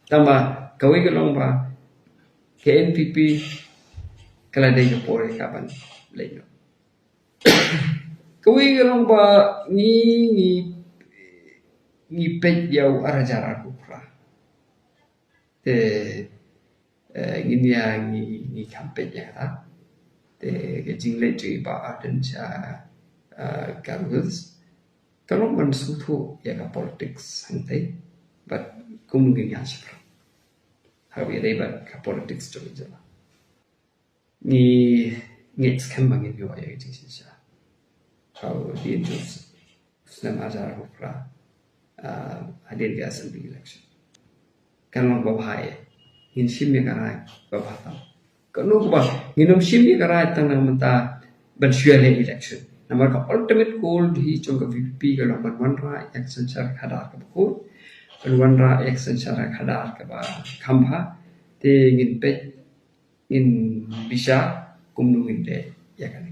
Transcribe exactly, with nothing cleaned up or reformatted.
Tangba kawei ka long ba ka N P P ka la dei ka por ïa ka ban leit noh. Kawei ka long ba ngi ngi ngi peit ïa u ar hajar arphew phra. Te eh, ngin ïa ngi ngi kham peit ïa kata. Te ka jingleit jong i Bah Ardent sha eh, Garo Hills ka long ban sngewthuh ïa ka politics hangtei. But kum ngin ïa shiphrang ha kaba ïadei bad ka politics jong ka jylla. Ngi ngeit skhem ba ngin ïoh ïa ka jingshisha. Hadien jong u snem ar hajar arphew phra, ah, hadien ka assembly election. Kan long babha ïa, ngin shim ïa ka rai babha tam. Kano kaba ngin ym shim ïa ka rai tang na mynta ban shu ïaleh election. Namar ka ultimate goal hi jong ka V P P ka long ban wanrah ïa ka synshar khadar kaba khuid, ban wanrah ïa ka synshar khadar kaba kham bha. Te ngin peit, ngin bishar kumno ngin leh ïa kane.